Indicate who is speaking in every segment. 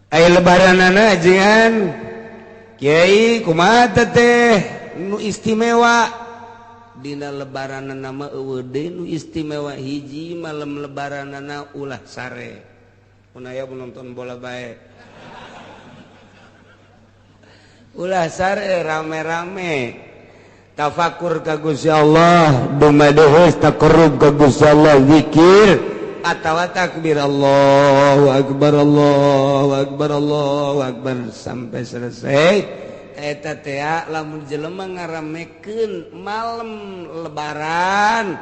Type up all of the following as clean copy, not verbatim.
Speaker 1: Aya lebaranana ajengan Kiai kumaha teh nu istimewa dina lebaranana mah eueuh deui nu istimewa hiji malam lebaranana ulah sare. Mun aya nonton bola bae. Ulah sare rame-rame tafakur ka Gusti Allah, dumadeheus taqarrub ka Gusti Allah, zikir atawa takbir Allahu akbar Allahu akbar Allahu akbar sampai selesai. Eta teh lamun jelema ngaramekeun malam lebaran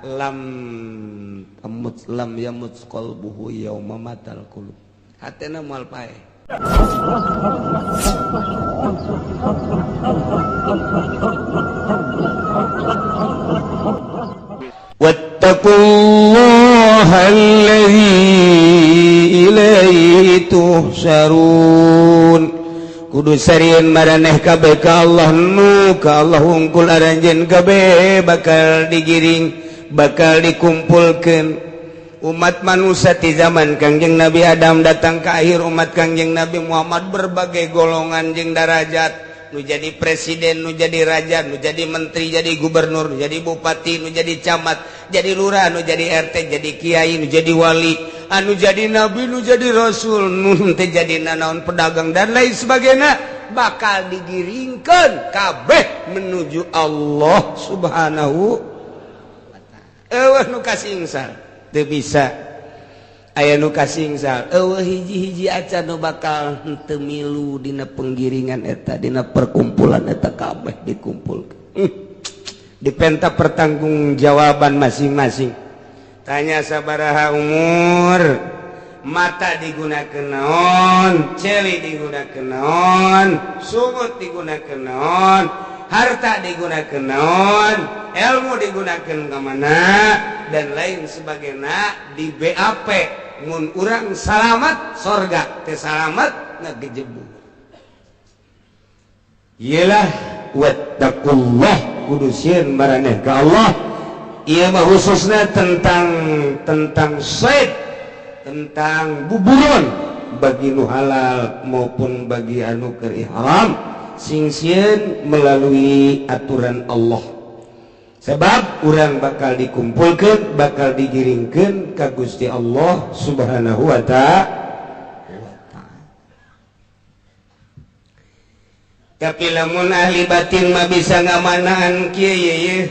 Speaker 1: lam tamut lam yamut qalbuhu yauma matal qulub, hatena moal paeh. Wattaqullaha allazi ilaihi tuhsyarun. Kudu sarieun maraneh kabeh ka Allah nu ka Allah hungkul aranjeun kabeh bakal digiring, bakal dikumpulkeun. Umat manusia di zaman Kangjeng Nabi Adam datang ke akhir umat Kangjeng Nabi Muhammad berbagai golongan jeung darajat, nu jadi presiden, nu jadi raja, nu jadi menteri, jadi gubernur, nu jadi bupati, nu jadi camat, jadi lurah, nu jadi RT, jadi kiai, nu jadi wali, anu jadi nabi, nu jadi rasul, nu teu jadi nanaon pedagang dan lain sebagainya, bakal digiringkeun kabeh menuju Allah Subhanahu wa ta'ala. Eueuh nu kasingsal teu bisa aya nu kasingsal, eueuh hiji-hiji acan nu bakal henteu milu dina penggiringan eta, dina perkumpulan eta kabeh dikumpulkeun. Dipenta pertanggungjawaban masing-masing. Tanya sabaraha umur, mata digunakeun naon, ceuli digunakeun naon, sungut digunakeun naon, harta digunakeun naon, ilmu digunakeun ka mana dan lain sebagainya. Di BAP mun urang salamat sorga, teu salamat ngagejebu. Iyalah wattaqullah, kudu sieun maraneh ka Allah. Ieu mah khususna tentang said, tentang buburon bagi nu halal maupun bagi anu keur ihram, sing sieun melalui aturan Allah. Sebab urang bakal dikumpulkan, bakal digiringkan ka Gusti Allah Subhanahu wa ta'ala. Tapi lamun ahli batin mah bisa ngamanaan kieu ye.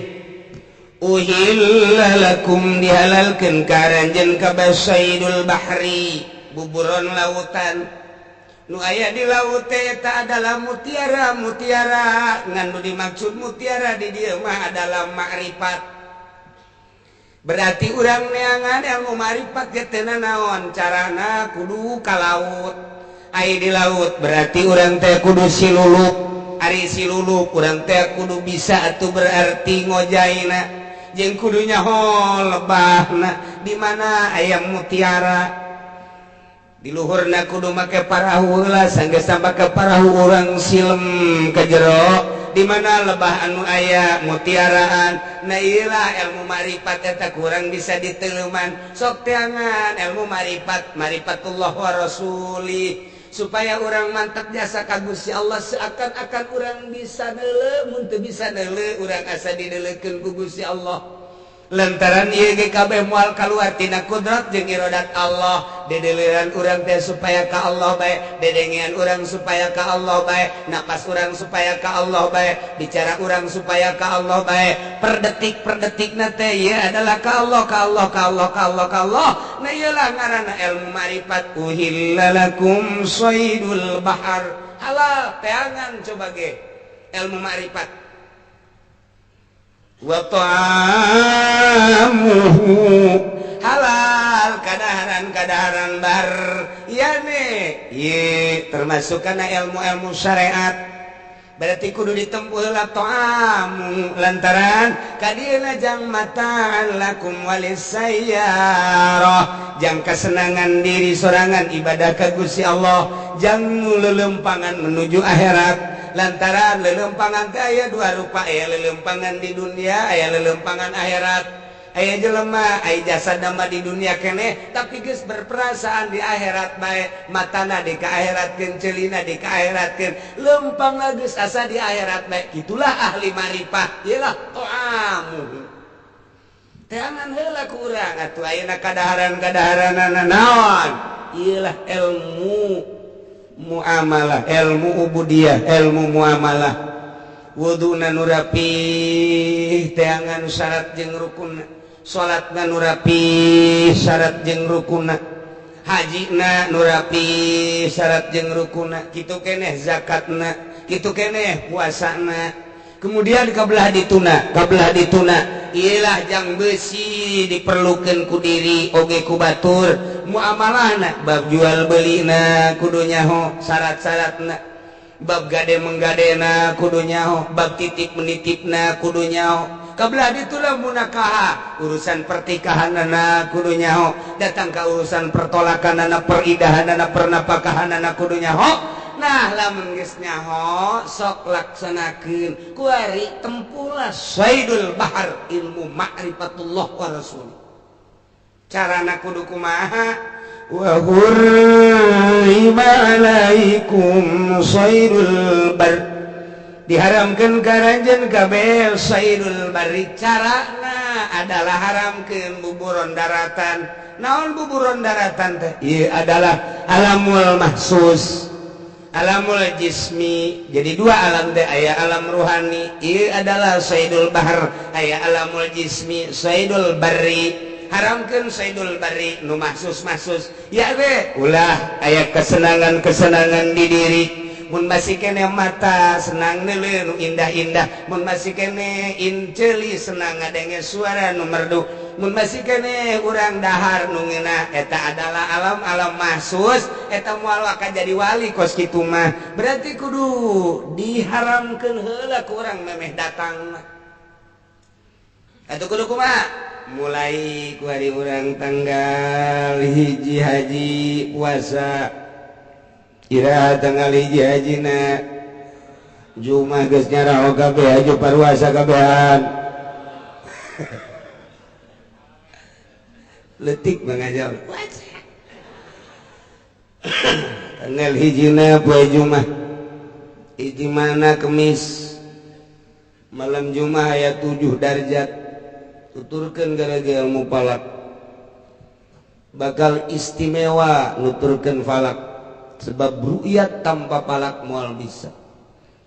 Speaker 1: Uhilla lakum dihalalkeun ka aranjeun kabeh saidul bahri, buburon lautan. Nu aya di laut teh eta adalah mutiara, mutiara ngan nu dimaksud mutiara di dieu mah adalah makrifat. Berarti urang neangan ilmu makrifat ge teu naon carana kudu ka laut. Ai di laut berarti urang teh kudu siluluk. Ari siluluk urang teh kudu bisa atuh berarti ngojaina jeung kudu nyaho lebahna di mana aya mutiara. Di luhurna kudu make parahu heula, sanggeus make parahu urang silem ka jero di mana lebah anu aya mutiaraan. Nah iyalah ilmu marifat eta kurang bisa diteleuman. Sok teangan ilmu marifat, marifatullah wa rasuli, supaya orang mantap jasa ka Gusti Allah. Seakan-akan orang bisa neuleu, mun teu bisa neuleu urang asa dineuleukeun ku Gusti Allah. Lantaran ieu ge kabeh moal kaluar tina kudrat jeung iradat Allah. Dedelean urang teh supaya ka Allah bae, dedengean urang supaya ka Allah bae, napas urang supaya ka Allah bae, bicara urang supaya ka Allah bae, per detik per detikna teh ieu adalah ka Allah, ka Allah, ka Allah, ka Allah, ka Allah. Nah ieu lah ngaranna ilmu marifat. Uhilla lakum saydul bahar, halal teangan coba ge ilmu marifat. Wa ta'amuhu halal kadaharan-kadaharan bar yane ye termasuk kana ilmu-ilmu syariat. Berarti kudu ditempuh heula ta'amu lantaran kadieuna jang mata'an lakum walisayyarah, jang kesenangan diri sorangan ibadah ka Gusti Allah, jang lelempangan menuju akhirat. Lantaran lelempangan teh aya dua rupa, aya lelempangan di dunia, aya lelempangan akhirat. Aya jelema aya jasa nama di dunia keneh tapi geus berperasaan di akhirat bae, matana di ka akhiratkeun, celina di ka akhiratkeun, lempang geus asa di akhirat bae. Kitulah ahli marifah, ieulah to'amuhu. Teangan heula ku urang atuh ayeuna kadaharan-kadaharanana naon? Ieulah ilmu muamalah, ilmu ubudiyah, ilmu muamalah. Wuduna nu rapih, teangan syarat jeung rukunna. Salatna nu rapih, syarat jeung rukunna. Hajina nu rapih, syarat jeung rukunna. Kitu keneh zakatna, kitu keneh puasana. Kemudian kabelah dituna, kabelah dituna. Iyalah jang besi diperlukan ku diri oge ku batur. Muamalahna bab jual belina kudu nyaho syarat-syaratna, bab gade menggadena kudu nyaho, bab titip menitipna kudu nyaho. Kabelah ditulah munakaha, urusan pertikahanana kudu nyaho, datang ka urusan pertolakanana, peridahanana, pernapakahanana kudu nyaho. Nah lamun geus nyaho sok laksanakeun kuari tempulah saidul bahar ilmu ma'rifatullah wa rasul. Carana kudu kumaha? Wa hurrima alaikum saidul bar, diharamkeun ka ranjeun kabeh saidul barri. Carana adalah haramkeun buburon daratan. Naon buburon daratan teh? Ieu adalah alamul mahsus, alamul jismi. Jadi dua alam teh, aya alam ruhani ieu adalah saidul bahar, aya alamul jismi saidul barri. Haramkeun saidul barri nu mahsus-mahsus ya we ulah aya kesenangan-kesenangan di diri. Mun masih kene mata senang neuleuh nu indah-indah, mun masih kene inceuli senang ngadenge suara nu merdu, mun masih kene urang dahar nu ngeunah, eta adalah alam-alam mahsus. Eta moal akan jadi wali kos kitu mah. Berarti kudu diharamkeun heula ku urang memeh datang mah. Atuh kudu kumaha? Mulai ku hari urang tanggal 1 haji puasa, iraha tanggal 1 hajina Jumat geus nyaraho kabeh haji paruasa kabehan. Letik mangajal tanggal 1 poe Jumat, hiji mana Kemis, malam Jumat aya 7 darjat. Tuturkeun gara-gara ilmu falak bakal istimewa nuturkeun falak, sebab ru'yat tanpa falak moal bisa.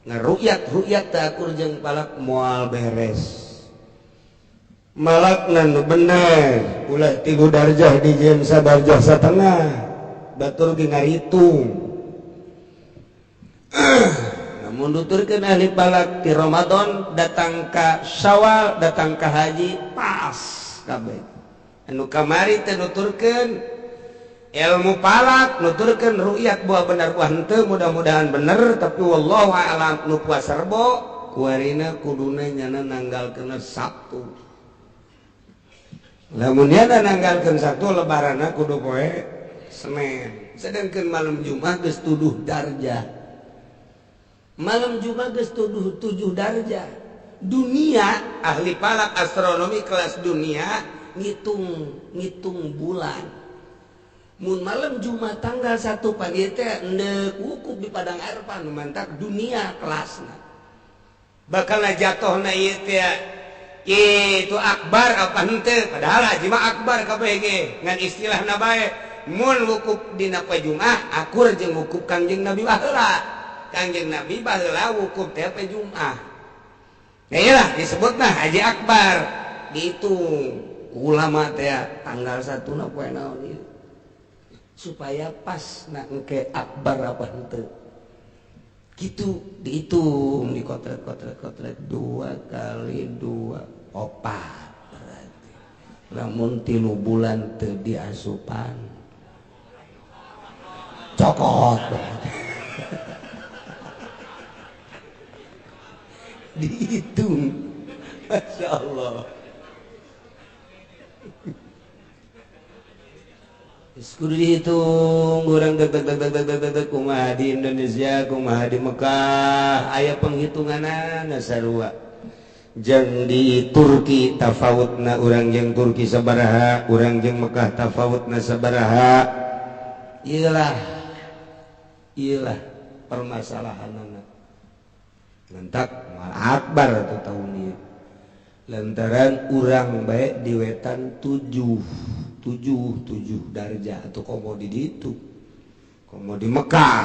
Speaker 1: Nah ru'yat teu akur jeung falak moal beres. Malakna nu bener ulah 3 darjah dijieun sadarjah satengah, batur ge ngaritung. Namun nuturkeun ahli falak di Ramadan datang ka Syawal, datang ka haji pas kabeh. Anu kamari teh nuturkeun ilmu falak, nuturkeun ru'yat buah bener buah henteu, mudah-mudahan bener tapi wallahu a'lam. Nu puasa Rebo kuarina kuduna nyana nanggalkeun Sabtu. Lamun nyana nanggalkeun Sabtu lebaranna kudu poe Senin. Sedangkan malam Jumat geus tuduh darjah. Malam Jumat geus tuduh 7 darjah. Dunia ahli falak astronomi kelas dunia ngitung bulan. Mun malam Jumat tanggal 1 pagi teh endek wukuf di Padang Arfah nu mantak dunia kelasna. Bakal jatuhna ieu teh itu akbar apa henteu, padahal haji mah akbar kabeh ge ngan istilahna bae. Mun wukuf dina poe Jumat akur jeung wukuf Kangjeng Nabi baheula. Kangjeng Nabi baheula wukuf teh poe Jumat. Nah iyalah disebutna haji akbar. Dihitung ulama teh tanggal 1 na poe naon ieu supaya pas na engke akbar apa henteu. Gitu dihitung dikotret-kotret-kotret 2 kali 2 4 berarti. Lamun 3 bulan teu diasupan cokot berarti. Dihitung, Masya Allah. Kudu dihitung urang deg deg deg deg deg deg kumaha di Indonesia, kumaha di Mekah, aya penghitunganana sarua. Jeung di Turki tafawutna urang jeung Turki sabaraha, urang jeung Mekah tafawutna sabaraha. Iyalah, iyalah permasalahanana. Lantak moal akbar atuh tahun ieu. Lantaran urang bae di wetan 7 7 7 darjah atau komo di ditu. Komo di Mekah.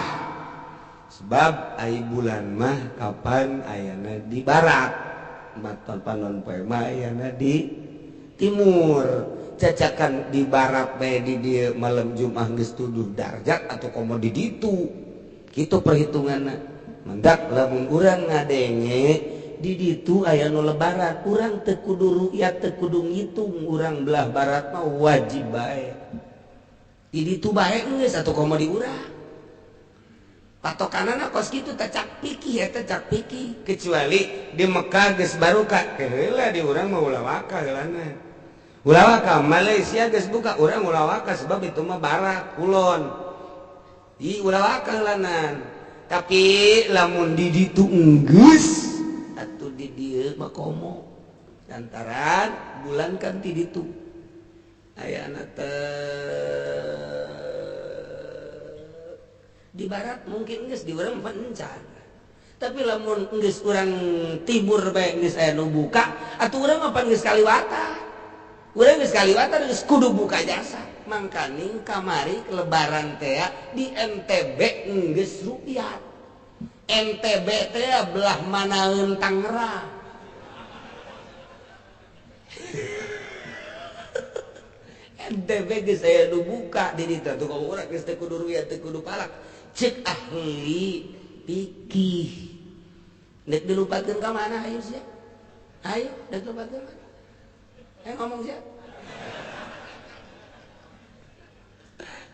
Speaker 1: Sebab ai bulan mah kapan ayana di barat. Maton panon poe mah ayana di timur. Cacakan di barat bae di dieu malam Jumat geus 7 darjat atau komo di ditu. Kitu perhitunganna. Mendak lamun urang ngadenge di ditu aya nu lebaran, urang teu kudu ru'yat, teu kudu ngitung, urang belah barat mah wajib bae. Di ditu bae geus atuh komo di urang. Patokanana kos kitu teh cak pikih eta cak pikih, kecuali di Mekah geus baruka, heula di urang mah ulah waka heulana. Ulah waka Malaysia geus buka, urang ulah waka sebab itu mah barat kulon. Ih ulah waka heulanan. Tapi lamun di ditu enggeus atuh di dieu mah komo. Lantaran bulan kan ti ditu. Ayana teh di barat mungkin geus di urang pencan. Tapi lamun geus urang timur bae geus aya nu buka, atuh urang mah pan geus kaliwatan. Urang geus kaliwatan geus kudu buka jasa. Mangkaning kamari lebaran teh di NTB geus rupiah. NTB teh belah manaeun Tangerang. NTB geus aya nu buka di ditu atuh urang geus teu kudu rupiah teu kudu palak. Cek ahli pikih. Nek dilupakeun ka mana ayo sia? Ayo dek dilupakeun mana? Ngomong sia.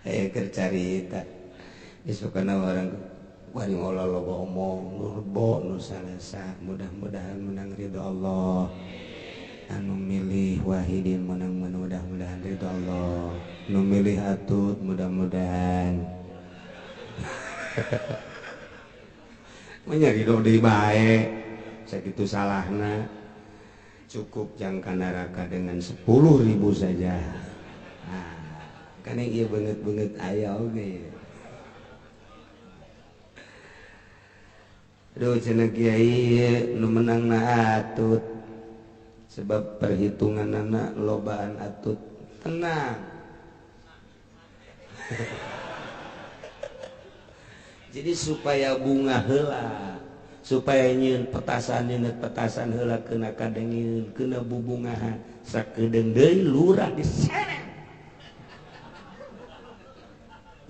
Speaker 1: Ayo keur carita. Disukana orang bari ngolah loba omong nurbo nu salesa, mudah-mudahan menang ridho Allah. Anu milih Wahidin menang mudah-mudahan ridho Allah. Nu milih Atut mudah-mudahan menyari deui bae sakitu salahna. Cukup jangka neraka dengan 10.000 saja. Nah, kan ieu beungeut-beungeut aya oge. Aduh cenah kiai nu menangna Atut. Sebab perhitunganana lobaan Atut. Tenang. Jadi supaya bunga heula, supaya nyieun petasan nyeungeut petasan heula kena kadengieun, kena bubungahan, sakedeung deui lurah diseret.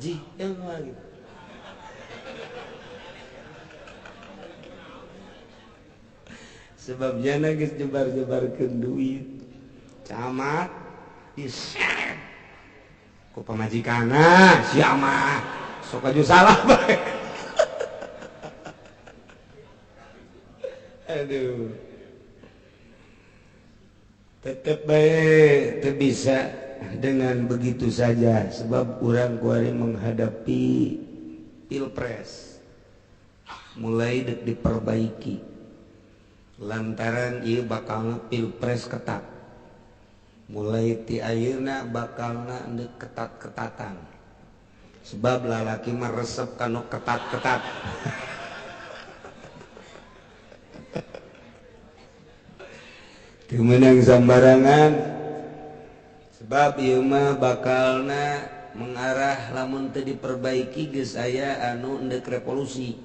Speaker 1: Ji, eueuh gitu. Sebab jana geus jebar-jebarkeun duit. Camat diseret. Ku pamajikanna sia mah sok aju salah bae. Aduh. Tetep bae teu bisa dengan begitu saja sebab urang kuari menghadapi pilpres. Mulai dek diperbaiki. Lantaran ieu bakalna pilpres ketat. Mulai ti ayeuna bakalna deuk ketat-ketatan. Sebab lalaki mah resep kanu ketat-ketat. Teu meunang sambarangan. Sebab ieu mah bakalna mengarah lamun teu diperbaiki geus aya anu endek revolusi.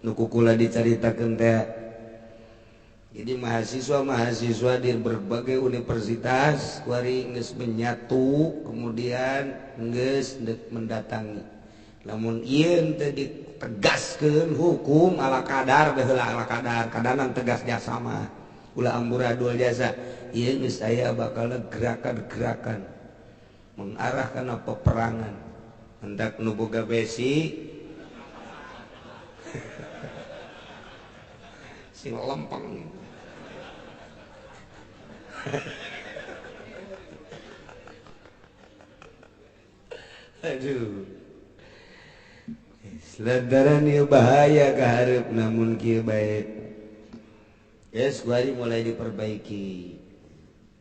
Speaker 1: Nu kukula dicaritakeun teh. Jadi mahasiswa-mahasiswa di berbagai universitas kuari geus menyatu kemudian geus mendatangi. Lamun ieu teu ditegaskeun hukum ala kadar baheula ala kadar, kadanan tegas jasa mah. Ulah amburadul jasa. Ieu geus aya bakal gerakan-gerakan mengarah kana peperangan. Hendak nu boga besi sing lempeng. Aduh. Lantaran ieu bahaya kaharep namun kieu bae. Yes, kuari mulai diperbaiki.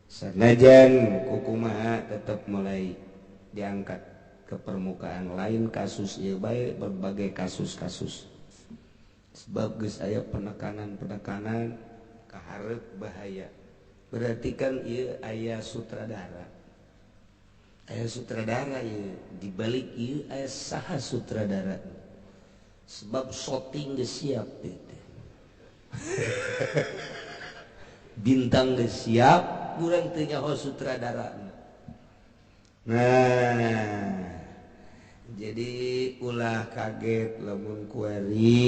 Speaker 1: Sanajan kukumaha tetap mulai diangkat ke permukaan lain kasus ieu bae berbagai kasus-kasus. Sebab geus aya penekanan-penekanan kaharep bahaya. Berarti kan ieu aya sutradara. Aya sutradara ieu, dibalik ieu aya saha sutradara. Sebab shooting geus siap teh. Bintang geus siap, urang teu nyaho sutradara. Nah, jadi ulah kaget lamun kuari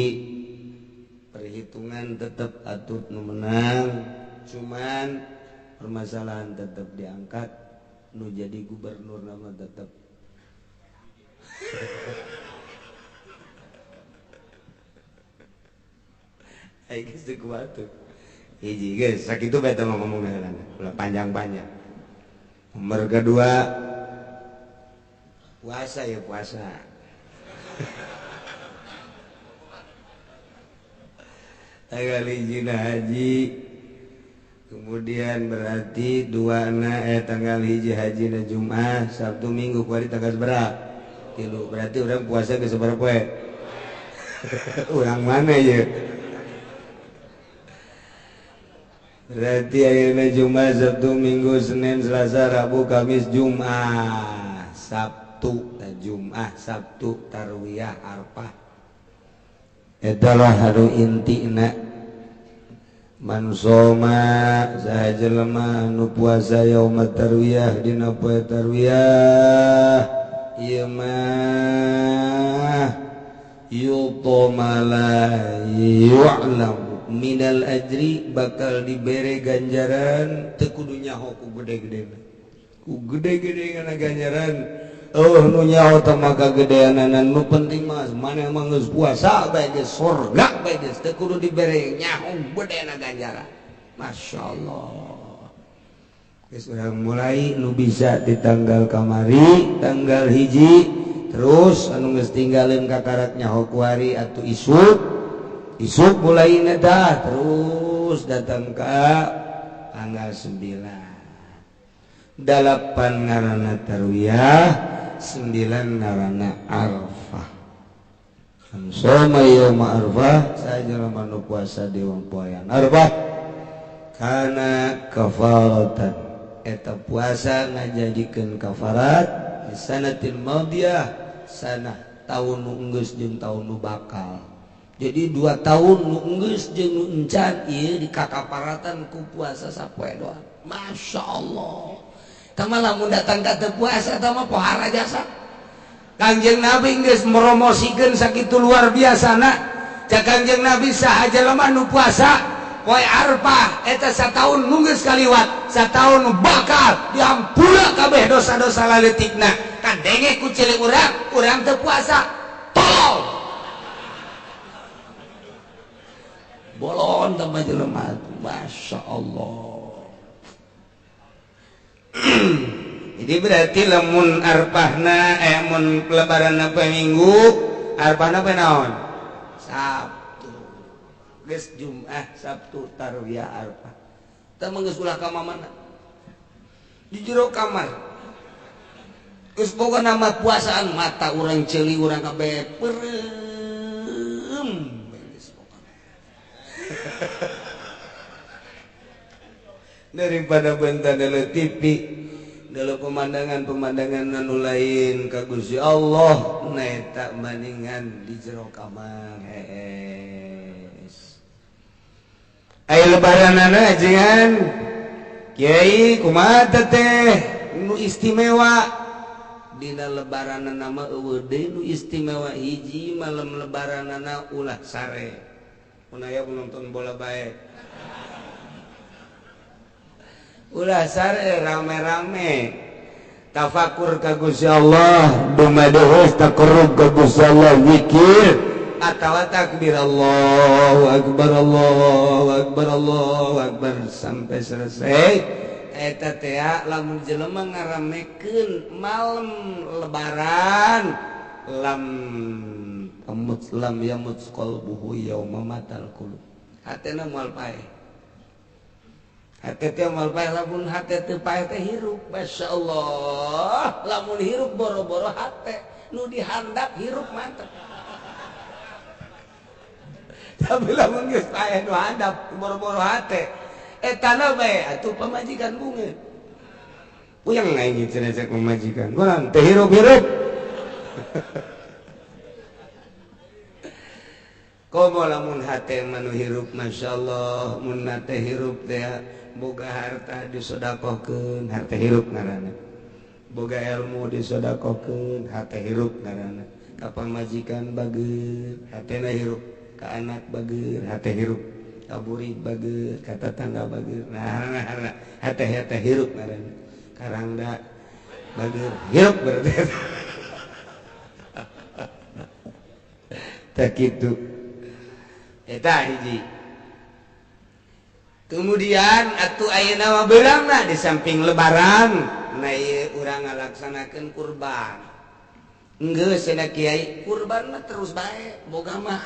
Speaker 1: perhitungan tetap atut nu menang, cuman permasalahan tetap diangkat, nu jadi gubernur nama tetap. Ayo geus teu kuat. Hiji geus sakitu bae teh ngomong heula, ulah panjang-panjang. Nomor kedua puasa ya puasa. Tanggal hiji haji, kemudian berarti dua na tanggal hiji haji na Jumat, Sabtu Minggu kuari tanggal seberapa? Tilu. Berarti orang puasa ke seberapa poe? Orang mana ya? Berarti ayeuna Jumat, Sabtu, Minggu, Senin, Selasa, Rabu, Kamis, Jumat, Sabtu, Jumat, Sabtu, Tarwiyah, Arfah. Eta lah anu intina. Man soma saha jelema anu puasa yauma tarwiyah dina poe tarwiyah ieu mah yutomala yu'lam minal ajri bakal dibere ganjaran teu kudu nyaho ku gede-gede ku gede-gede ngana ganjaran. Oh nu nyaho teh maka gedeanana nu penting mah maneh mah geus puasa bae geus surga bae geus teu kudu dibere nyaho gedena ganjaran. Masyaallah. Geus urang mulai nu bisa di tanggal kamari tanggal hiji terus anu geus tinggalin kakarak nyaho kuari atuh isuk isuk mulai dah terus datang ka tanggal 9 8 ngaranna tarwiyah, 9 ngaranna Arfah. Soma yauma Arfah sajelema nu puasa di poean Arfah kana kafaratan eta puasa ngajadikeun kafarat di sanatil madiyah sanah tahun nu enggeus jeung tahun nu bakal. Jadi 2 tahun nu enggeus jeung nu encan ieu dikakaparatan ku puasa sapoe doang. Masya Allah. Tama lamun datang ka teu puasa eta mah pohara jasa. Kangjeng Nabi geus meromosikeun sakitu luar biasana. Cak Kangjeng Nabi saha jelema nu puasa poe Arfah eta sataun nu geus kaliwat, sataun nu bakal diampura kabeh dosa-dosa laletikna. Kadenge ku cilik urang, urang teu puasa. Tolol. Bolon tambah jelema. Masya Allah. Jadi berarti lamun arfahna mun lebaranna poe Minggu, arfahna poe naon? Sabtu. Geus Jumat, Sabtu, Tarwiyah, Arfah. Teu mah geus ulah ka mamana. Di jero kamar. Geus boga nama puasaan mata urang ceuli urang kabeh peureum. Geus pokona. Daripada bentah dalam TV dalam pemandangan-pemandangan anu lain ka Gusti Allah neta maningan di jero kamar hees. Ai lebaranana ajengan kiai kumaha teh nu istimewa dina lebaranana mah eueuh deui nu istimewa hiji malam lebaranana ulah sare mun aya nonton bola bae ulah sare rame-rame tafakur ka Gusti Allah dumadeus taqarrub ka Gusti Allah zikir atawa takbir Allahu akbar Allahu akbar Allahu akbar sampai selesai eta teh lamun jelema ngaramekeun malam lebaran lam amut lam yamut qalbuhu yauma matal qulub hatena moal paeh. Hate teh moal paeh lamun hate teu paeh teh hirup. Masyaallah, lamun hirup boro-boro hate nu dihandap hirup mantep. Tapi lamun geus paeh nu handap boro-boro hate etana bae atuh pamajikan bungeun. Puyeng aing cenah cek pamajikan. Kunaon teh hirup-hirup. Komo lamun hate mah nu hirup masyaallah, mun hate hirup teh boga harta disodakohkeun, hate hirup ngaranna. Boga ilmu disodakohkeun, hate hirup ngaranna. Ka pamajikan bager, hatena hirup. Ka anak bager, hate hirup. Ka burik bager, ka tetangga bager. Nah, hate-hate hirup ngaranna. Karangda bager, hirup berarti. Tah kitu. Eta hiji. Kemudian atuh ayeuna mah beurangna di samping lebaran, na ieu urang ngalaksanakeun kurban. Geus cenah kiai, kurban mah terus bae, boga mah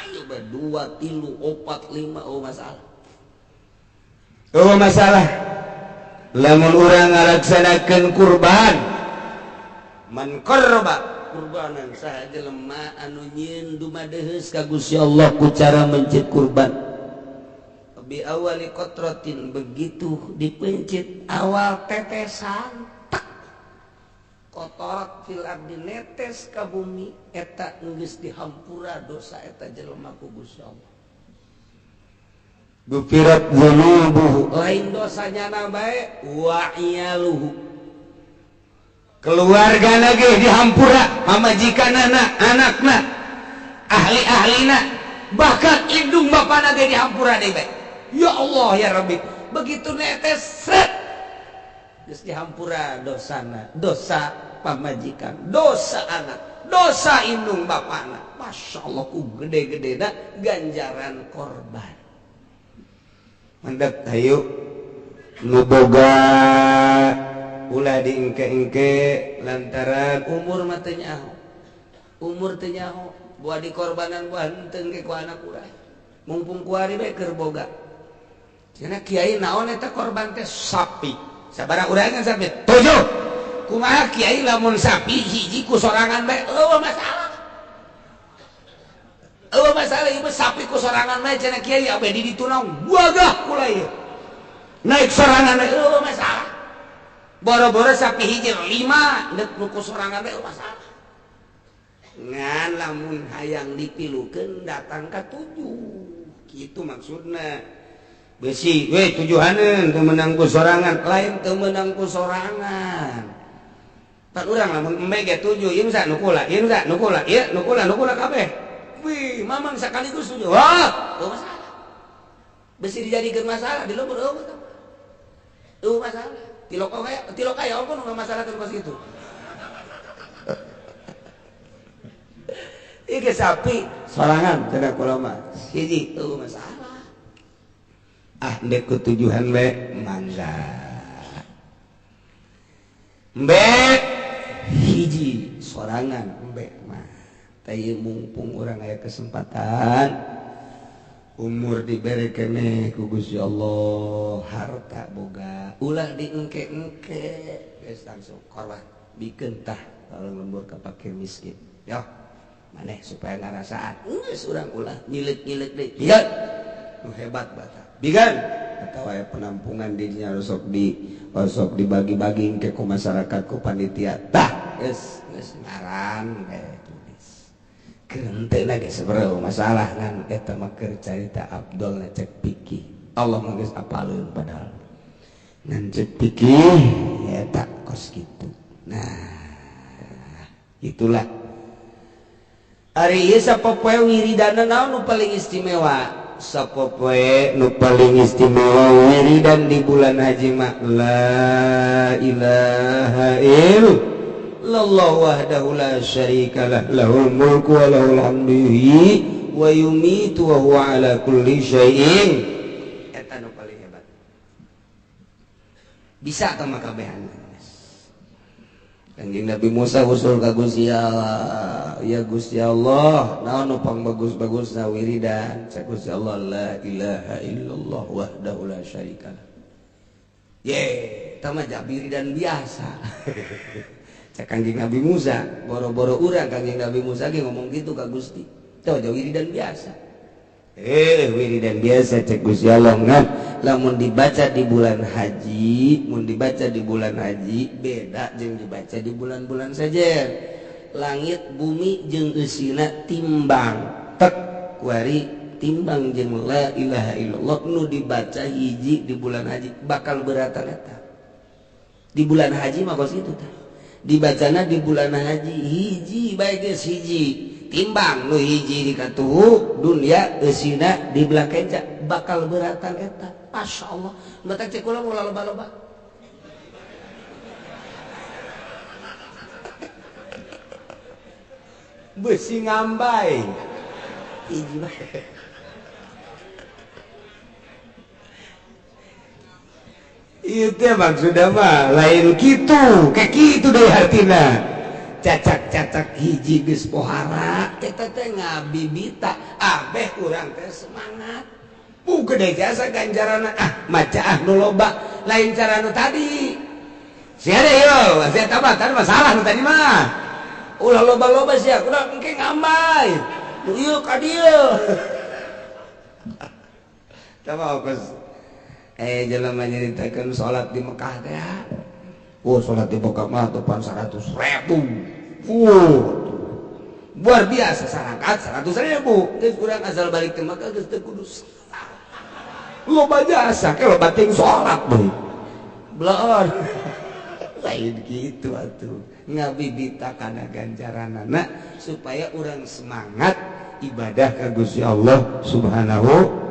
Speaker 1: ayo bae 2, 3, 4, 5 oh masalah. Oh masalah. Lamun urang ngalaksanakeun kurban, man qarraba kurbanan saha jelema anu nyieun dumadeheus ka Gusti Allah ku cara mencit kurban. Bi awali qatratin, begitu dipencit awal tetesan tak kotorat fil ardi netes ka bumi eta geus dihampura dosa eta jelema ku Gusti Allah. Gufirat dzunubuhu, lain dosanya na bae wa iyaluhu, keluarga lagi dihampura, pamajikanana, anakna, ahli-ahlina, bahkan indung bapana ge dihampura deui bae. Ya Allah ya Rabbi, begitu netes sret geus dihampura dosana, dosa pamajikan, dosa anak, dosa indung bapana. Masya Allah ku gede-gedena ganjaran korban. Mantap, ayo nu boga ulah diengke-engke lantaran umur mah teu nyaho. Umur teu nyaho, buah dikorbanan buah henteu ge ku anak urang. Mumpung kuari bae keur boga. Cenah kiai naon eta korban teh sapi. Sabaraha urang kan sapi? 7. Kumaha kiai lamun sapi hiji ku sorangan bae eueuh masalah. Eueuh masalah ieu sapi ku sorangan bae cenah kiai abe di ditu naon wagah kula ieu. Naik sorangan bae eueuh masalah. Boro-boro sapi hiji 5 deuk nu ku sorangan bae masalah. Ngan lamun hayang dipilukeun datang ka 7. Kitu maksudna. Besi we tujuhaneun teu meunang ku sorangan, lain teu meunang ku sorangan. Pan urang lamun embe ge 7, ieu nu nu kula, ieu nu nu kula, ieu nu kula, nu kula kabeh. Wih, mamang sakaligus 7. Wah, eueuh masalah. Besi dijadikeun masalah di lembur eueuh. Eueuh masalah. Tilok kaya apa nu masalahkeun kos kitu. Ieu ge sapi sorangan cenah kula mah. Hiji eueuh masalah. Ah ndek kutujuhan bae mangga. Embe hiji sorangan embe mah. Teh mumpung urang aya kesempatan umur dibere keneh ku Gusti Allah, harta boga ulah diengke-engke geus langsung korban bikeun tah kalau lembur ka fakir miskin. Yo maneh supaya ngarasaan geus urang ulah nyileuk-nyileuk deui. Bigan nu hebat bata. Bigan atau aya penampungan dinya osok dibagi-bagi ke ku masyarakat ku panitia tah geus geus ngaran we tulis. Kerenteuna ge sabaraha masalah ngan eta mah keur carita Abdul cek pikih. Allah mah geus apaleun padahal. Ngan cek pikih eta kos kitu. Nah, itulah. Ari ieu sapopoe wiridana naon nu paling istimewa? Sapopoe nu paling istimewa wiridan di bulan haji mah la ilaha illallah wahdahu la syarikalah lahul mulku wa lahul hamdu yuhyi wa yumiitu wa huwa ala kulli syai'in. Eta nu paling hebat. Bisa tah mah kabehan. Kanjeng Nabi Musa usul ka Gusti Allah, ya Gusti Allah, naon nu pangbagus-bagusna wiridan? Cek Gusti Allah, la ilaha illallah wahdahu la syarikalah. Ye, eta mah jabiri dan biasa. Cek Kangjeng Nabi Musa, boro-boro urang Kangjeng Nabi Musa ge ngomong gitu ka Gusti. Teu wiridan biasa. Wiridan biasa cek Gusti Allah ngan lamun dibaca di bulan haji, mun dibaca di bulan haji beda jeung dibaca di bulan-bulan saja. Langit bumi jeung eusina timbang tek kuari timbang jeung la ilaha illallah nu dibaca hiji di bulan haji bakal beratan eta. Di bulan haji mah kos kitu tah. Dibacana di bulan haji hiji bae geus hiji timbang nu hiji di katuhu dunia eusina di belah kenca bakal beratan eta. Masyaallah, batak cek kula ulah loba-loba. Besi ngambai hiji bae. Itu maksudnya mah lain gitu, kayak gitu deh hartina. Cacak-cacak hiji geus pohara, eta teh ngabibita, abeh urang teh semangat. Bu gede jasa ganjaranna ah maca ah nu loba, lain cara nu tadi. Sia deh yo, sia tambah tadi masalah nu tadi mah. Ulah loba-loba sia, kudu engke ngambai. Nu ieu ka dieu. Tah kos jelema nyaritakeun salat di Mekah teh. Oh, salat di Mekah mah topan 100.000. Luar biasa sarakat 100.000. Geus urang asal balik ke Mekah geus teu kudu salat. Loba jasa ke loba ting salat deui. Bloon. Lain kitu atuh. Ngabibita kana ganjaranana supaya urang semangat ibadah ka Gusti Allah Subhanahu.